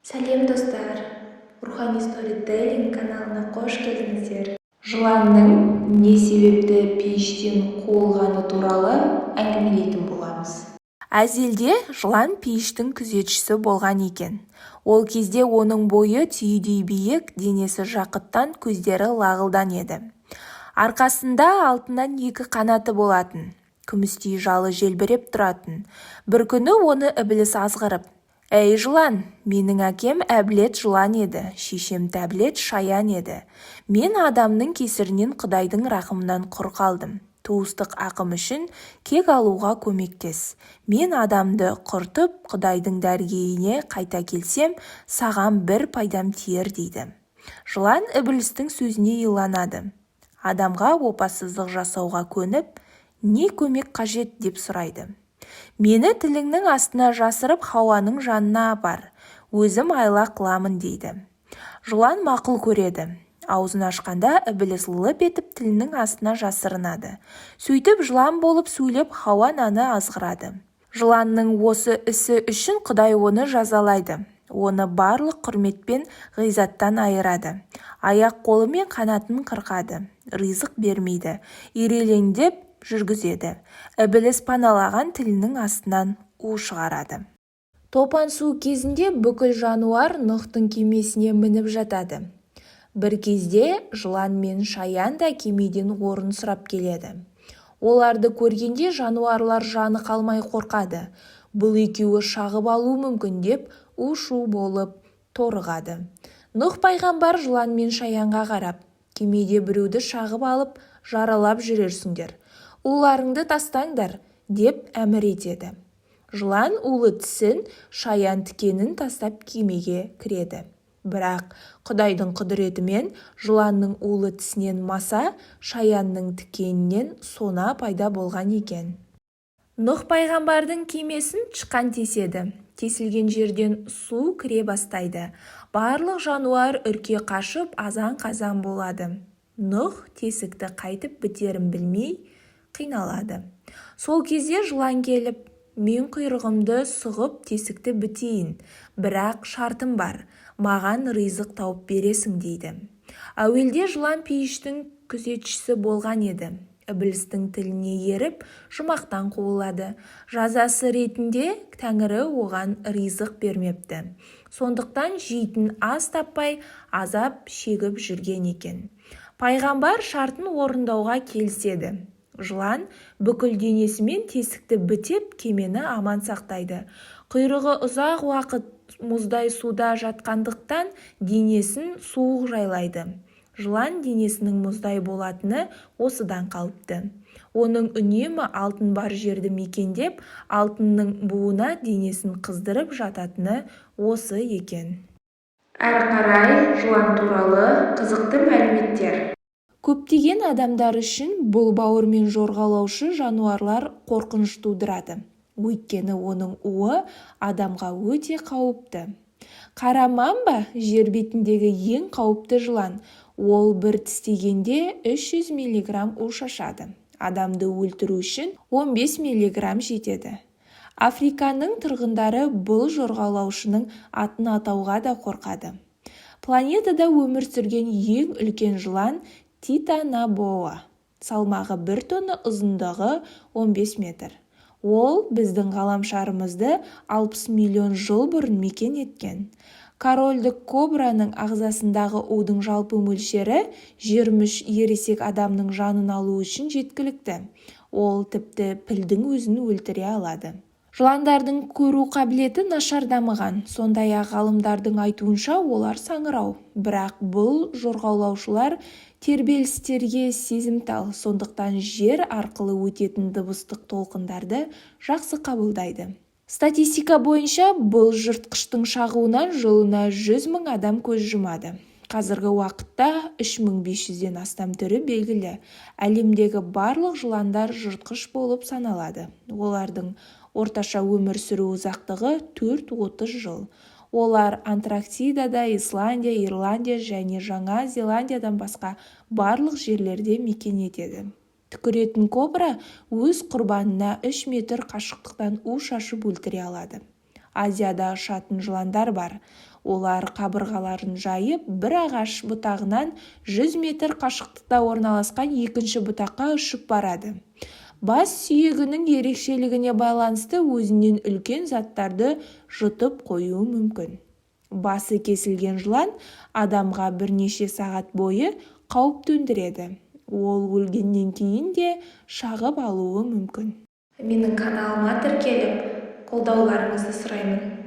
Сәлем, достар! Рухани сторителлинг каналына қош келдіңіздер! Жыланның не себепті пейіштен қуылғаны туралы әңгімелейтін боламыз. Әзелде жылан пейіштің күзетшісі болған екен. Ол кезде оның бойы түйедей биік, денесі жақұттан, көздері лағылдан еді. Арқасында алтыннан екі қанаты болатын, күмістей жалы желбіреп тұратын. Бір күні оны Ібіліс азғырып: «Әй, жылан, менің әкем Әбілет жылан еді, шешем Тәбілет шаян еді. Мен адамның кесірінен Құдайдың рақымынан құр қалдым. Туыстық ақым үшін кек алуға көмектес. Мен адамды құртып, Құдайдың дәргейіне қайта келсем, саған бір пайдам тиер», – дейді. Жылан Ібілістің сөзіне иланады. Адамға опасыздық жасауға көніп, не көмек қажет деп сұрайды. «Мені тіліңнің астына жасырып, Хауаның жанына апар, өзім айла қыламын», – дейді. Жылан мақұл көреді. Аузын ашқанда Ібіліс лып етіп тілінің астына жасырынады. Сөйтіп жылан болып сөйлеп, Хауа ананы азғырады. Жыланның осы ісі үшін Құдай оны жазалайды. Оны барлық құрмет пен ғиззаттан айырады, аяқ-қолы мен қанатын қырқады, ризық бермейді, ирелеңдеп жүргізеді. Ібіліс паналаған тілінің астынан у шығарады. Топан су кезінде бүкіл жануар Нұхтың кемесіне мініп жатады. Бір кезде жылан мен шаян да кемеден орын сұрап келеді. Оларды көргенде жануарлар жаны қалмай қорқады. Бұл екеуі шағып алуы мүмкін деп у-шу болып торығады. Нұх пайғамбар жылан мен шаянға қарап: «Кемеде біреуді шағып алып, жаралап жүрерсіңдер. Уларыңды тастаңдар», – деп әмір етеді. Жылан улы тісін, шаян тікенін тастап кемеге кіреді. Бірақ Құдайдың құдіретімен жыланның улы тісінен маса, шаянның тікенінен сона пайда болған екен. Нұх пайғамбардың кемесін тышқан теседі. Тесілген жерден су кіре бастайды. Барлық жануар үрке қашып, азан-қазан болады. Нұх тесікті қайтіп бітерін білмей қиналады. Сол кезде жылан келіп: «Мен құйрығымды сұғып тесікті бітейін, бірақ шартым бар, маған ризық тауып бересің», – дейді. Әуелде жылан пейіштің күзетшісі болған еді. Ібілістің тіліне еріп, жұмақтан қуылады. Жазасы ретінде Тәңірі оған ризық бермепті. Сондықтан жейтін ас таппай азап шегіп жүрген екен. Пайғамбар шартын орындауға келіседі. Жылан бүкіл денесімен тесікті бітеп, кемені аман сақтайды. Құйрығы ұзақ уақыт мұздай суда жатқандықтан, денесін суық жайлайды. Жылан денесінің мұздай болатыны осыдан қалыпты. Оның үнемі алтын бар жерді мекендеп, алтынның буына денесін қыздырып жататыны осы екен. Әрі қарай жылан туралы қызықты мәліметтер. Көптеген адамдар үшін бұл бауырмен жорғалаушы жануарлар қорқыныш тудырады. Өйткені оның уы адамға өте қауіпті. Қара мамба – жер бетіндегі ең қауіпті жылан. Ол бір тістегенде 300 миллиграмм у шашады. Адамды өлтіру үшін 15 миллиграмм жетеді. Африканың тұрғындары бұл жорғалаушының атын атауға да қорқады. Планетада өмір сүрген ең үлкен жылан – титанобоа. Салмағы 1 тонна, ұзындығы 15 метр. Ол біздің ғаламшарымызды 60 миллион жыл бұрын мекен еткен. Корольдік кобраның ағзасындағы удың жалпы мөлшері 23 ересек адамның жанын алу үшін жеткілікті. Ол тіпті пілдің өзін өлтіре алады. Жыландардың көру қабілеті нашар дамыған. Сондай-ақ ғалымдардың айтуынша, олар саңырау. Бірақ бұл жорғалаушылар тербелістерге сезімтал, сондықтан жер арқылы өтетін дыбыстық толқындарды жақсы қабылдайды. Статистика бойынша, бұл жыртқыштың шағуынан жылына 100 мың адам көз жұмады. Қазіргі уақытта 3500-ден астам түрі белгілі. Әлемдегі барлық жыландар жыртқыш болып саналады. Олардың орташа өмір сүру ұзақтығы 4-30 жыл. Олар Антарктидада, Исландия, Ирландия және Жаңа Зеландиядан басқа барлық жерлерде мекен етеді. Түкіретін кобра өз құрбанына 3 метр қашықтықтан у шашып өлтіре алады. Азияда ұшатын жыландар бар. Олар қабырғаларын жайып, бір ағаш бұтағынан 100 метр қашықтықта орналасқан екінші бұтаққа ұшып барады. Бас сүйегінің ерекшелігіне байланысты өзінен үлкен заттарды жұтып қоюы мүмкін. Басы кесілген жылан адамға бірнеше сағат бойы қауіп төндіреді. Ол өлгеннен кейін де шағып алуы мүмкін. Менің каналыма тіркеліп, қолдауларыңызды сұраймын.